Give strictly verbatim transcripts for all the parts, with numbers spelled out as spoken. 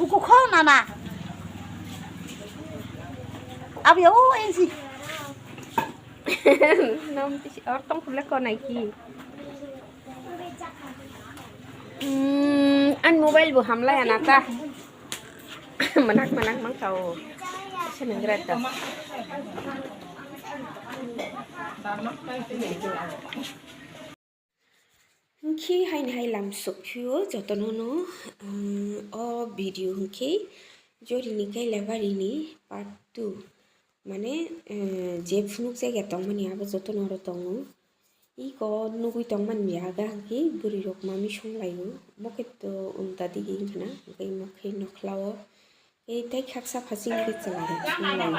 Huku kho nana. Abi o ensi. Nom tisi or tong khule ko nai ki. Hmm, an mobile bo hamlai ana ta. Manak manak mang tao. Senengrat ta. Hwnkhe haini hai lam sukphio jotono no, um, o video hwnkhe jorini kaila barini part two, mane, um, je phunukjak ya tongmani abo jotono oro tongo. Iko nugui tongmani jaga hwnkhe bwrwi rok mami songlaio, bo khe to ulta digi wngkha na, hwnkhe imo khe nokhlao. Ei tei khaksa phasing khe chwla rok song lai,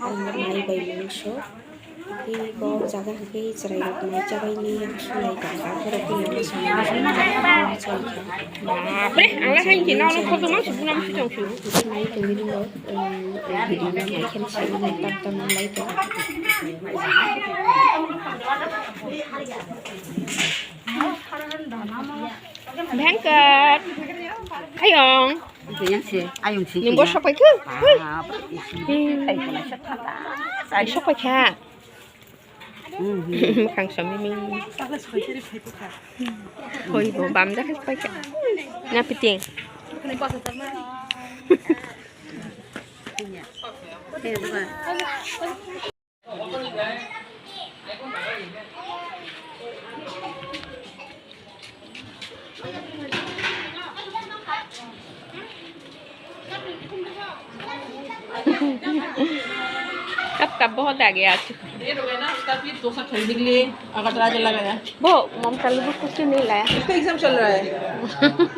ang mai bai mungso. Tei bo jaga hwnkhe chwrai rok mai chabai ni sulai tongkha, borok buino bwskango chai kha. Bapre, ang lai hai khe nono photo mang sibuna musi tong sio. Mai tongwi rw, um, video no nai khe sai tam tam lai tong. Bhangkar. Ayong. Ayong si. Nungbo sokpai kha? Sokpai kha. Mukhang sami mi. Hoi bo bam jak sokpai kha. Na piting. कब कब बहुत आगे आ चुका। ये लोग है ना, उसका फिर दो साल खरीद के लिए अगरतला चला गया। वो ममता लोगों को क्यों नहीं लाया? उसका एग्जाम चल रहा है।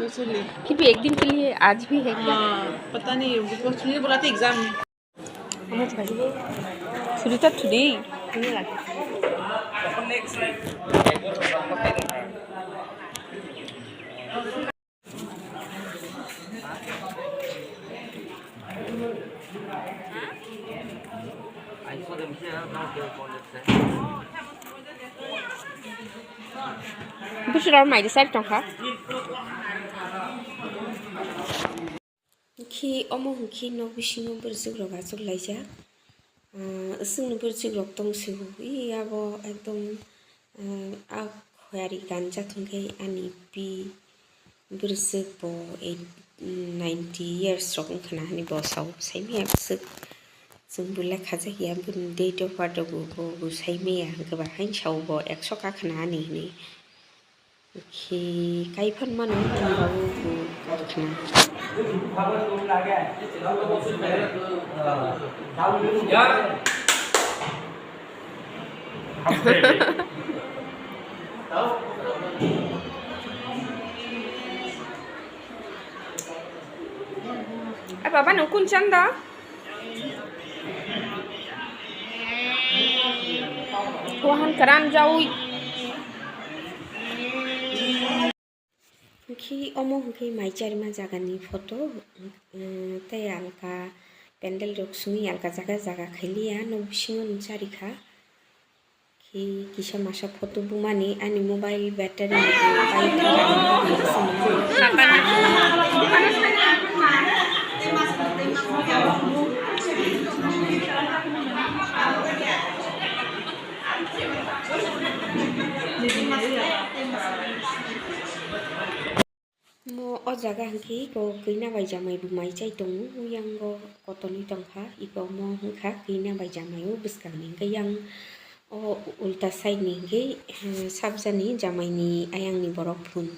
इसीलिए। फिर भी एक दिन के लिए आज भी है क्या? हाँ, पता नहीं, उसको सुनील बोला था exam. Thudi ta thudi. Bwswk rok mai de sari tongkha. Hwnkhe omo hwnkhe nok bisingo bwrwswk rok achuk laijak. Ah, aswkni bwrwswk rok tong sio. Ee, abo ekdom, ah, a khoyari ganjak hwnkhe ani pi bwrwswk bo eight, ninety years rok wngkha na hani bo sao, saimaya bwswk. Chwng bo lekha jak ya, bini date of birth rok bo, bo, bo saimaya hwnkhe ba haino sao bo ekso kakha na ani hinwi. Khi kai phan mano, ang babu bo karkhana. Ai baba, nung kun chanda? Wahan karam jawi. Hwnkhe omo hwnkhe mai charima jagani photo, eh, tei alka pendel rok simi alka jaga jaga khailiya, nok bisingo no charikha. Khe kisa masa photo bumani ani mobile battery bai thangkha. Mo o jaga hwnkhe iko kina bai jamai bo mai chai tongo, yang o kotorni tongkha, iko omo wngkha kina bai jamai o bwskangni hwnkhe yang o ulta side ni hwnkhe, eh, sabjani jamaini ayangni borok phun.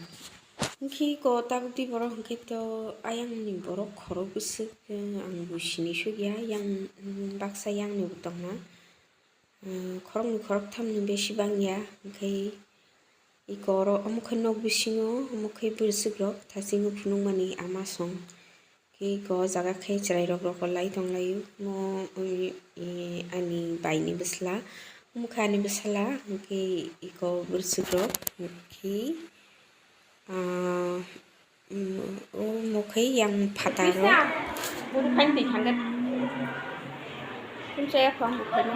Hwnkhe iko tabukdi borok hwnkhe to ayangni borok khorok bwswk, eh, ang bo sini sugya, yang, mm, baksa yangni bo tongna. Ah, khoroknwi khorokthamni besi bangya, hwnkhe iko oro omo khe nok bisingo omo khe bwrwswk rok thasingo phunukmani ama song. Khe iko o jaga khe chwrairok rokor lai tonglaio. Mo, oi, e, ani baini bwsla, omo khe ani bwsala, hwnkhe iko bwrwswk rok, hwnkhe, ah, Mm, o mokhe yang phataro. Buru phaini twi thangkhe. Kimsa ya phang bukhaino.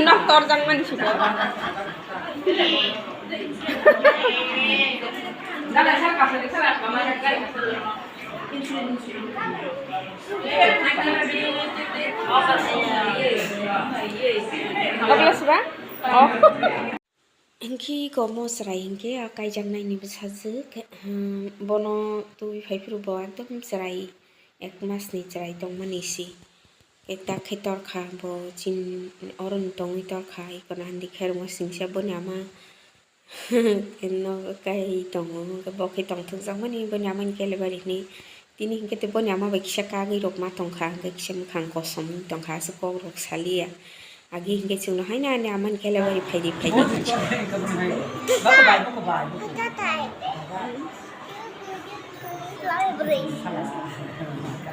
Nok torjak mani siko. Obla siba? Oh. Hinkhe komo chwrai hinkhe a kaijaknaini bwsajwk, hmm, bono tubui phaiphuru bo ekdom chwrai, ek masni chwrai tongmani si. Ekta khe torkha bo chini oroni tongwi torkha, eko nahandi khe rwngwi singsa boni ama. Eno kai tongo, hwnkhe bo khe tongthokjakmani boni amani Kalebari hinwi. Tini hinkhe tei boni ama bai kisa kagwi rok ma tongkha, hinkhe kisa mwkhang kosom wng tongkha, aswk kok rok saliya. Agi hinkhe chwngno haino ani amani Kalebari phaidi phaidi hinwi.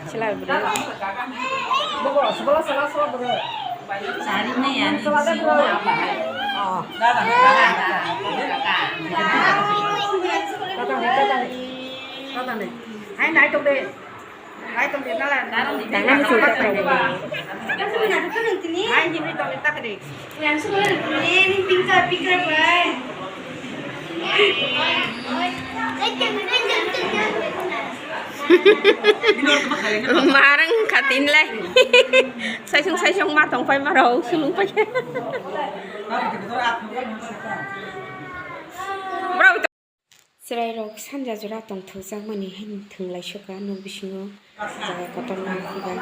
Chwla bwrwi. Sari nai ani. Oh. Hai nai tong de. Hai tong de nala. Hai himri tong de takri. Marang khatin lai. Saisung saisung ma tong pai maro sulung pai. Bro. Chwrai rok sanja jora tong thokjakmani haino thwnglai soka nok bisingo jaga kotorma hiba.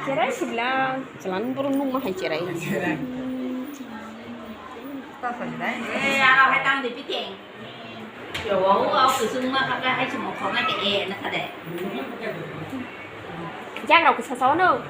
Chwrai sibla chwlan borok nungma hai chwrai. Eh, aro hai tang di piteng. Yo, wow, wow, kusung ma kaka hai chumok khorna ke, eh, na kade. Jagrao kisa sao no.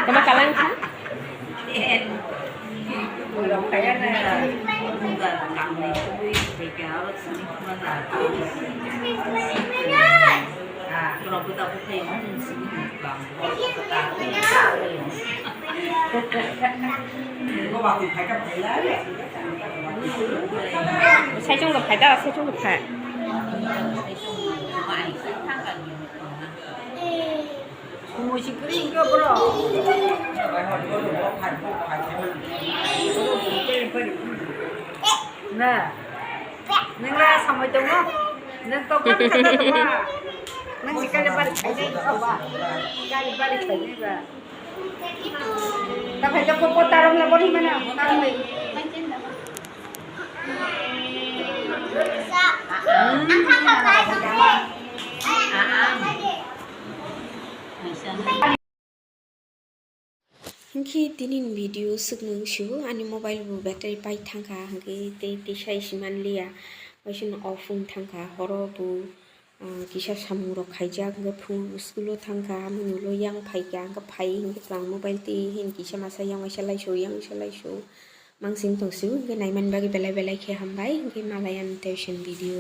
Tama kalang kha? Saichung rok phai da, saichung rok phai. Mui si kwrwi wngkha borok. Na. Nwng le samai tongo. Nwng to kha kha kha kha. Nwng si kali bari khainai ba. Kali bari khainai ba. Ta phai to ko tarong le bori mana. Tarong le. Hinkhe tini ni video swknwi sio, ani mobile bo battery pai thangkha, hinkhe tei tisa isi manliya, waisano off wng thangkha, horo bo, ah, kisa samung rok khaijak, hinkhe phung school o thangkha, amoni ulo yang phaikha, hinkhe phai hinkhe twlang mobile twi hin kisa masa yang waisa laiso, yang waisa laiso, mangsing tong sio, hinkhe naimani bagwi belai belai khe hambai, hinkhe malai ani tei sini video.